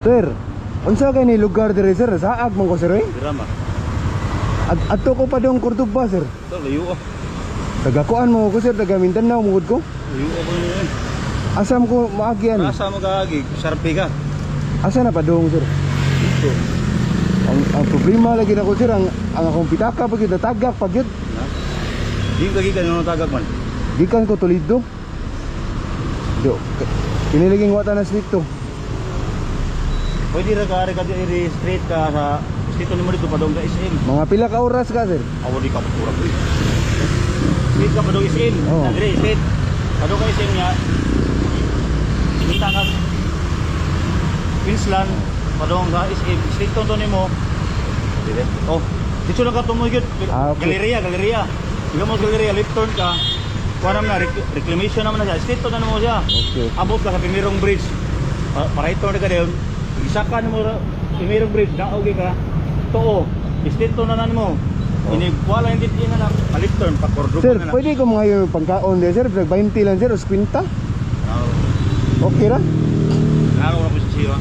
Sir, unsa kay ni lugar diri, sir? Saag man ko, sir, eh. Drama. Adto ko pa dong Cordoba, sir. Ito, layo ah. Taga kuan mo ko, sir, taga Mindanao mo gud ko. Layo ako yun. Asam ko maagi ani? Asa mo kaagi? Sarpi ka. Asa na pa dong, sir? Dito. Ang problema lagi nako, sir, ang akong pitaka pag yun, natagak pag yun. Na? Di ka gikan yung tagag man. Gikan ko Toledo. Do, kiniliging wata na street to. Pwede ra ka ari ka diri straight ka sa dito nimo dito padong ka SM. Mga pila ka oras ka, sir? Awo di ka pura ko. Straight ka padong SM. Oo. Na dire straight. Padong ka SM niya. Kita ka Queensland padong ka SM. Straight to nimo. Dire. Oh, dito lang ka tumoy gyud. Ah, okay. Galeria, Galeria. Ikaw mo sa Galeria, left turn ka. Kuha naman na, reclamation naman na siya. Straight to na mo siya. Okay. Abot ka sa Pimirong Bridge. Pa para ito ka din. Isa ka nimo Pimirong Bridge, naogi ka. Tuo. Straight to na na nimo. Oh. Ini wala hindi din na palip turn pa Cordoba Sir, na na. pwede ko mga yung pangkaon din, sir. 20 lang, sir, o 50. Oo. Okay ra? Nakaw na ko sa siya.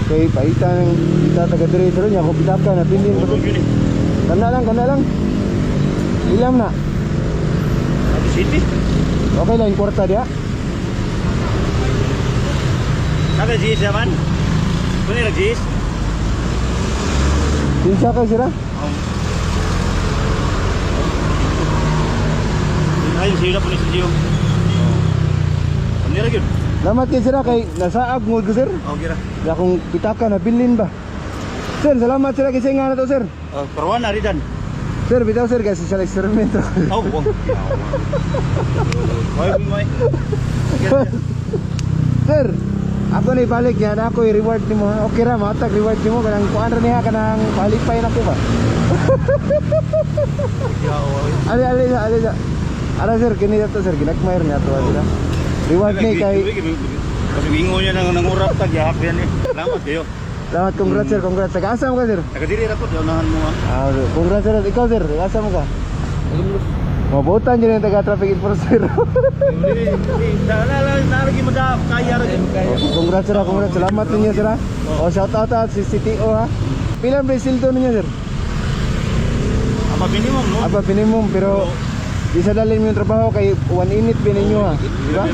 Kay paita ng ita taga diri sir niya akong pitaka na pindin Puro yun eh. Kana lang, kana lang. Ilam na. Ati City. Okay lang yung kwarta diya. Naka GS naman. Kunin lang GS. Sinsya kay sir ah. Oh. Ayun, siya po ni si Gio. Oh. Ano ra gyud? Salamat kay sir ah, kay nasaag mo ko, sir. Oh, gira. Akong pitaka na bilin ba. Sir, salamat sir kasi nga na to, sir. Oh, parwan na ridan. Sir, bitaw, sir, kasi sa experimento. Oh, wow. Hoy, may. Sir, ako na ibalik niya na ako i-reward nimo. Okay ra, matag reward nimo kanang kuan ra niya kanang palipay na ko ba. Ali ali sa ali sa. Ara sir, kini to sir, ginagmayr niya to sir. Reward ni kay Kasi ingon niya nang nangurap tag yahap yan eh. Salamat kayo. Salamat, congrats sir, congrats. Taga asa mo ka, sir? Taga diri ra ko unahan mo ah. Ah, congrats sir, ikaw sir, taga asa mo ka? Mabutan dyan yung taga traffic enforcer. Congrats sir, ah, congrats. Salamat ninyo, sir ah. O shout out ah, si CTO ha. Pila ang presildo ninyo, sir? Aba minimum no. Aba minimum pero di sa dalhin mo yung trabaho kay one init ba ninyo ha? Di ba?